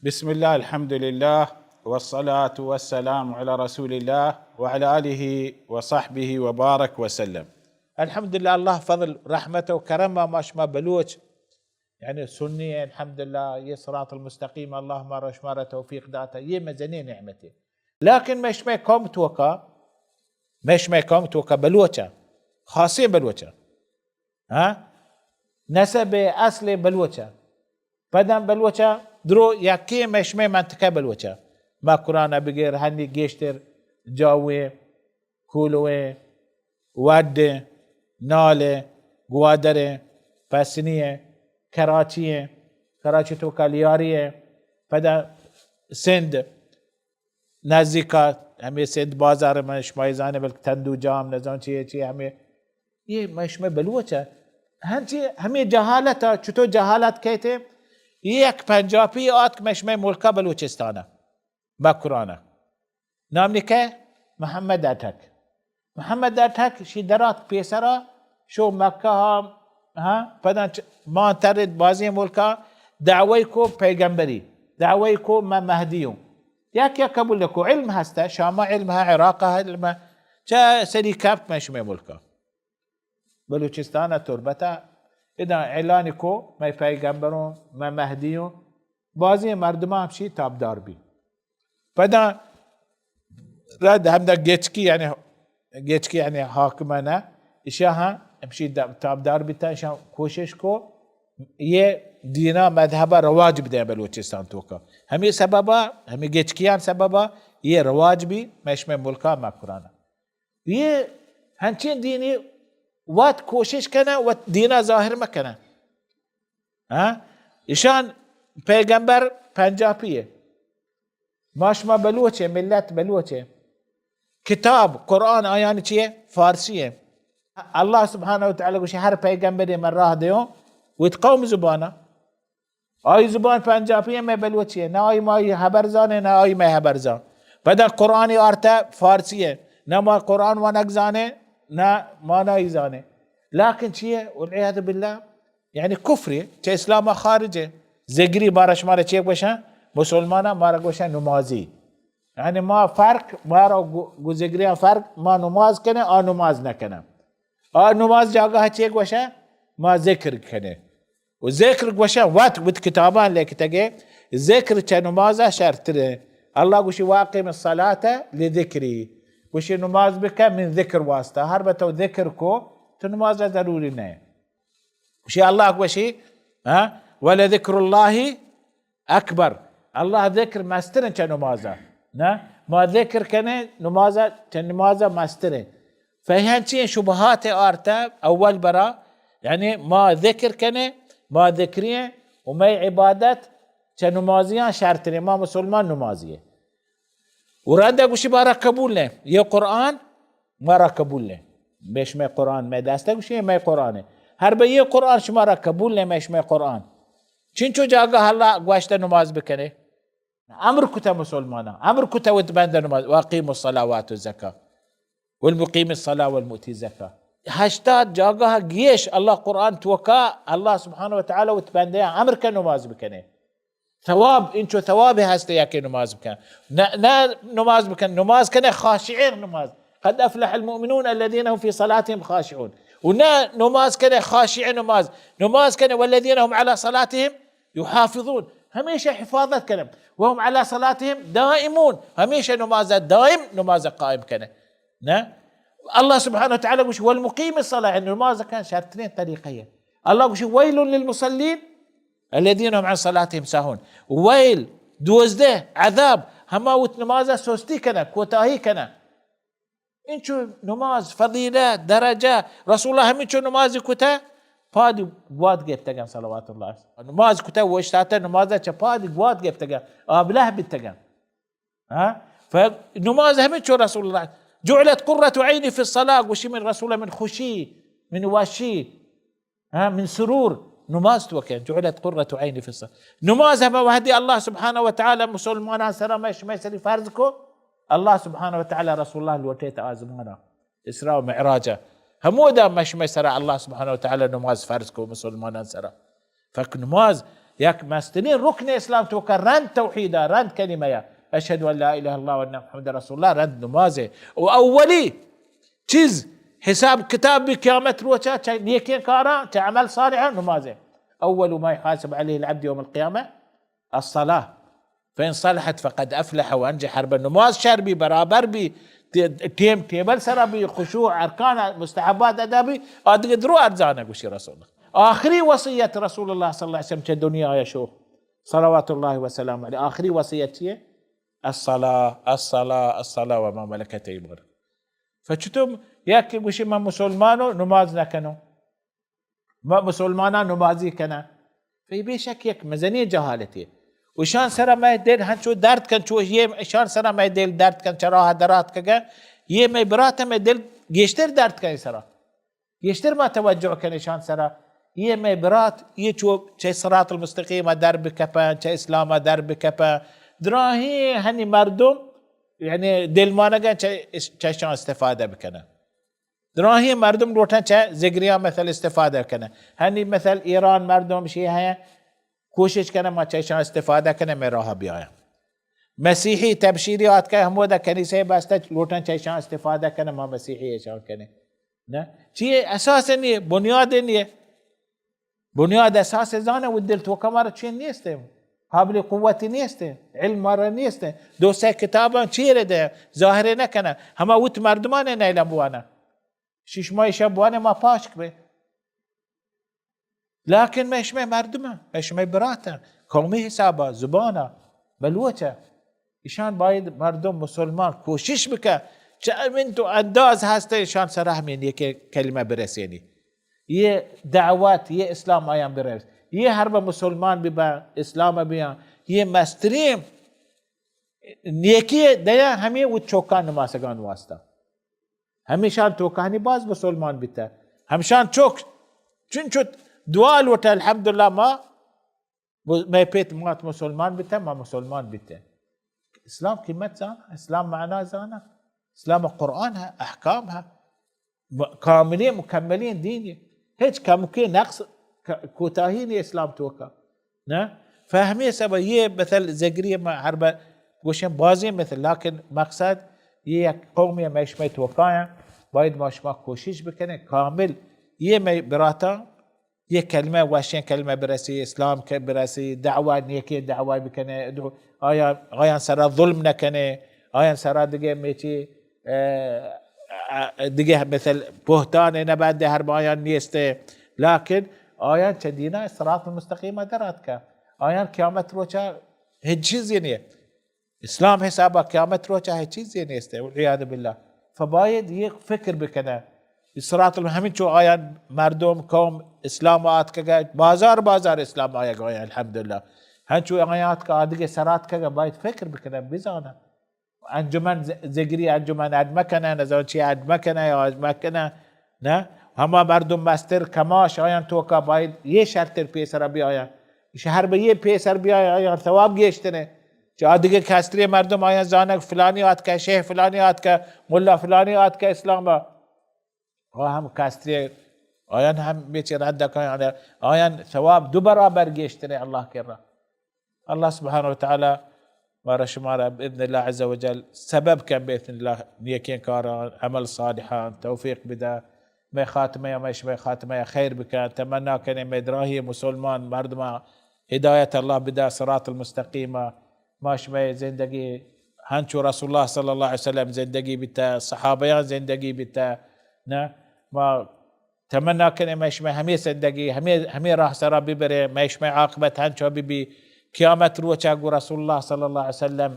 بسم الله، الحمد لله، والصلاة والسلام على رسول الله وعلى آله وصحبه وبارك وسلم. الحمدللہ، اللہ فضل، رحمت و کرم ما شما بلوچ، یعنی سنی، الحمدللہ، یہ صراط المستقیم، اللہ ما را شما را توفیق داتا، یہ مزنی نعمتے. لیکن مئے شمئے قوم توکا، مئے شمئے قوم توکا بلوچا، خاصیں بلوچا، ہاں؟ نسب اصل بلوچا. پدا بلوچا درو یکیں مئے شمئے منطقہ بلوچا. مکران بگر ہنی گیشتر جاویں، کولویں، وڈیں، نالیں، گوادریں، پسنی ایں، کراچی ایں، کراچی توکا لیاری ایں، پدا سندھ، نزیکا ہمے سندھ بازار، من شمائی زانے، بلکہ تندو جام، نزان چیے چیے، ہمے، یہ مئے شمئے بلوچ ء. ہنچی ہمے جہالت ء، چطور جہالت کہتے؟ یہ یک پنجابی آتک مئے شمئے ملکا بلوچستان ء، مکران ء. نام نکہ محمد اٹک. محمد اٹک شی درات پیسرا، شو مکہ ہا، ہاں، پدا چ-، مان ترد بازیں ملکا دعوی کو پیغمبری، دعوی کو من مہدی ہوں. یک یک قبول نکو، علم ہستا، شام علم ہے، عراق علم ہے، چہ سری کپت مئے شمئے ملکا. بلوچستان تربتا ادا اعلان کو، مئے پیغمبروں، مئے مہدیوں، بازیں مردماں ہمشی تابدار بی. پدا رد ہمدا گچکی، یعنی گچکی یعنی حاکمانہ، اشیا ہاں ہمشی د-، تابدار بیتا، اشیا کوشش کو یہ دینا مذہبا رواج بدے بلوچستان توکا. ہمیں سببا، ہمیں گچکیان سببا یہ رواج بی مئے شمئے ملکا مکرانا. یہ ہنچین دینی وت کوشش کنن، وت دینا ظاہر مکنن. ہاں؟ اشان پیغمبر پنجابی ہے. ما شما بلوچ ہے، ملت بلوچ ہے. کتاب قرآن آیان چیے؟ فارسی ہے. اللہ سبحانہ و تعالی گوشی، ہر پیغمبر من راہ دیوں وت قوم زبانا. آئی زبان پنجابی ہے، مئے بلوچی ہے. نہ آئی مائی حبر زانے، نہ آئی مئے حبر زان. پدا قرآن آرتا فارسی ہے. نہ ما قرآن وانگ زانے، نہ مانائی زانے. لیکن چیے؟ والعیاذ باللہ، یعنی کفر ہے، چہ اسلام خارج ہے. زگری بارا شمارا چے گوشن؟ مسلمانا مارا گوشن نمازی. یعنی ما فرق، مارا گو-، گو زگریان فرق، ما نماز کنیں، آ نماز نکنن. آ نماز جاگہ چے گوشن؟ ما ذکر کنیں. و ذکر گوشن وت، وت کتابان لکتگے، ذکر چہ نمازا شرتریں. اللہ گوشی، واقم الصلاة لذکری. گوشی نماز بکن من ذکر واسطہ. ہر بہ تو ذکر کو، تو نمازا ضروری نہ. گوشی اللہ گوشی، ہاں، ولذکر اللہ اکبر. اللہ ذکر مستریں چہ نمازا. نہ؟ ما ذکر کنیں نمازا، چہ نمازا مستریں. فہنچیں شبہات آرتا اول برا، یعنی ما ذکر کنیں، ما ذکریں و مئے عبادت چہ نمازیان شرتریں، ما مسلمان نمازی ہیں. و رندا گوشی مارا قبول نہ، یہ قرآن مارا قبول نہ. مئے شمئے قرآن مئے دستا، گوشی مئے قرآن ہے. ہر بہ یہ قرآن شمارا قبول نہ، مئے شمئے قرآن. چنچو جاگہ اللہ گوشتہ نماز بکنے؟ امر کتہ مسلماناں، امر کتہ وت بندہ نماز، واقیم الصلاة وآتوا الزکاة، والمقیم الصلاة والمؤتی الزکاة. ہشتاد جاگہ گیش اللہ قرآن توکا، اللہ سبحانہ و تعالی وت بندہ امر کہ نماز بکنے. ثواب، انچو ثواب ہست یکے نماز بکن. نہ، نہ نماز بکن، نماز کنے خاشعیں نماز. قد افلح المؤمنون الذين هم في صلاتهم خاشعون. و نہ نماز کنے خاشعیں نماز، نماز کنے والذين هم على صلاتهم يحافظون. ہمیشہ حفاظت کنے. وهم على صلاتهم دائمون. ہمیشہ نماز دائم، نماز قائم کنے. نہ؟ اللہ سبحانہ و تعالی گوش، والمقیم الصلاة، یعنی نماز کن شرترین طریقہ ہے. اللہ گوش، ویل للمصلین الذین هم عن صلاتهم ساهون. ویل، دوزدہ، عذاب، ہما وت نماز سستی کنن، کوتاہی کنن. انچو نماز، فضیلت، درجہ، رسول اللہ ہمینچو نماز کتہ، پادی گوات گپتگن، صلوات اللہ. نماز کتہ، اوشتاتہ، نماز چہ پادی گوات گپتگن، آبلہ بیتگن. ہاں؟ ف-، نماز ہمینچو رسول اللہ، جعلت قرة عینی فی الصلاة، گوشی من رسول، من خوشی، من وشی، ہاں، من سرور، نماز توکا، جعلت قرة عینی فی الصلاة. نماز ہمے وہدی اللہ سبحانہ و تعالی مسلمانان سرا مئے شمئے سری فرض کو، اللہ سبحانہ و تعالی رسول اللہ لوٹیت آزمانا، اسراء و معراجا. ہمودا مئے شمئے سرا اللہ سبحانہ و تعالی نماز فرض کو مسلمانان سرا. فک نماز، یک مسترین رکن اسلام توکا رند توحیدا، رند کلمہ یا، اشهد ان لا اله الا الله و ان محمد رسول الله، رند نمازے۔ و اولی چیز حساب کتاب بی قیامت روچا، چہ نیکیں کاراں، چہ عمل صالحاں، نمازے۔ اول ما يحاسب عليه العبد يوم القيامة الصلاة، فإن صلحت فقد أفلح وأنجح۔ ہر بہ نماز شر بی، برابر بی، تے-، ٹیم ٹیبل سرا بی، خشوع، ارکان، مستحبات ادا بی، آ دگہ درو ارزانہ، گوشی رسول اللہ۔ آخری وصیت رسول اللہ صلی اللہ علیہ وسلم چہ دنیا شو، صلوات اللہ وسلام علیہ، آخری وصیت چیے؟ الصلاة، الصلاة، الصلاة وما ملكت أيمانكم۔ فچتم یک کہ گوشی من مسلمانوں، نماز نکنوں، ما مسلماناں نمازی کناں۔ فی بے شک یک مزنیں جہالتے۔ و اشان سرا مئے دل ہنچو درد کن، چو یہ اشان سرا مئے دل درد کن، چہ راہ درات کگا، یہ مئے برات مئے دل گیشتر درد کن سرا۔ گیشتر ما توجہ کن اشان سرا۔ یہ مئے برات، یہ چو چہ صراط المستقیم در بکپن، چہ اسلام در بکپن۔ دراہیں ہنی مردم، یعنی دل مانگن چہ، چہ اشان استفادہ بکنن۔ دراہیں مردم لوٹن چہ زگریاں مثل استفادہ کنن۔ ہنی مثل ایران مردم شی ہیں، کوشش کنن ما چہ اشان استفادہ کنن، مئے راہ بیاین۔ مسیحی تبشیری آتکہ ہمودا کنیسہ بستہ، لوٹن چہ اشان استفادہ کنن، ما مسیحی اشان کنن۔ نہ؟ چیے اساس نیے، بنیاد نیے۔ بنیاد اساس زانہ و دل توکا مارا چین نیستے۔ حبل قوتی نیستے۔ علم مارا نیستے۔ دو سے کتاباں چیرے دے، ظاہرے نہ کنن۔ ہما وت مردمانے نیلم بوانا۔ ششمائی شب بوانے ما پاشک بے۔ لیکن مئے شمئے مردم، مئے شمئے برات، قومی حسابا، زبانا، بلوچا۔ اشان باید مردم مسلمان کوشش بکن، چہ امین تو انداز ہستے اشان سر ہمین یہ کہ کلمہ برسینی۔ یہ دعوت، یہ اسلام آیان برس۔ یہ ہر بہ مسلمان ببا، اسلام بیان۔ یہ مسترین نیکی دیا ہمیں و چوکان نماسگان واسطہ۔ ہمیشان توکانی باز مسلمان بیتا۔ ہمشان چوک چنچو دعا لوٹا، الحمدللہ ما مئے پیت مات مسلمان بیتہ، ما مسلمان بیتہ۔ اسلام قیمت زانہ، اسلام معنا زانہ، اسلام قرآن ہے، احکام ہے، م-، کاملیں مکملیں دین ہے۔ ہچ کمکے نقص ک-، کوتاہی نہیں اسلام توکا۔ نہ؟ فہمی سبا یہ مثل زگری ما ہر بر گوشن بازیں مثل، لیکن مقصد یہ یک قومی مئے شمئے توکا ہیں، باید ما شما کوشش بکنیں کامل یہ مئے براتاں یہ کلمہ، وشیں کلمہ برسی، اسلام کہ برسی، دعوی، نیکیں دعوی بکنے، ادعو-، آیا، آیان سرا ظلم نکنے، آیان سرا دگہ میچی، اه، اه، دگہ مثل بہتان نبندے، ہر بایان نیستے، لیکن آیان چہ دینا صراط المستقیم در آتکا۔ آیان قیامت روچا ہچ چیزی نیست۔ اسلام حسابا قیامت روچا ہچ چیزے نیست، والعیاذ باللہ۔ فباید یہ فکر بکنہ۔ صراط الم-، ہمینچو آیان مردم، قوم اسلام آتکگا، بازار بازار اسلام آیگا آیان، الحمدللہ۔ ہنچو آیان آتکا آدگہ سر آتکگا، باید فکر بکنہ، بزانہ۔ انجمن ز-، زگری انجمن اڈ مکنہ، نزان چی اڈ مکنہ یا اڈ مکنہ۔ نہ، ہما مردم مستر کماش آیان توکا باید یہ شرتر پیسرا بیایان۔ شہر بہ یہ پیسر بیایان، آیان ثواب گیشتنے۔ چہ آ دگہ کستری مردم آیان زانگ فلانی آتکہ، شیخ فلانی آتکہ، ملا فلانی آتکہ اسلام با۔ آ ہم کستری، آیان ہم بیچ رد کن، آیان ثواب دو برابر گیشتنے اللہ کرا۔ اللہ سبحانہ و تعالی مارا شمارا باذن اللہ عز و جل سبب کن، باذن اللہ نیکیں کاراں، عمل صالحاں توفیق بدا۔ مئے خاتمہ یا مئے شمئے خاتمہ یا خیر بکن۔ تمنا کنیں مئے دراہیں مسلمان مردماں ہدایت اللہ بدا صراط المستقیم۔ ما شمئے زندگی ہنچو رسول اللہ صلی اللہ علیہ وسلم زندگی بیتا، صحابیاں زندگی بیتا، نہ؟ ما تمنا کنیں مئے شمئے ہمے زندگی، ہمے، ہمے راہ سرا ببریں، مئے شمئے عاقبت ہنچو ببی، قیامت روچا گو رسول اللہ صلی اللہ علیہ وسلم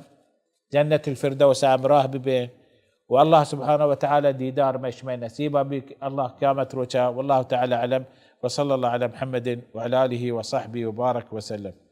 جنت الفردوس ہمراہ ببیں و اللہ سبحانہ و تعالی دیدار مئے شمئے نصیبا بی، اللہ قیامت روچا۔ واللہ تعالی اعلم، وصلی اللہ علی محمد وعلی آلہ وصحبہ وبارک وسلم۔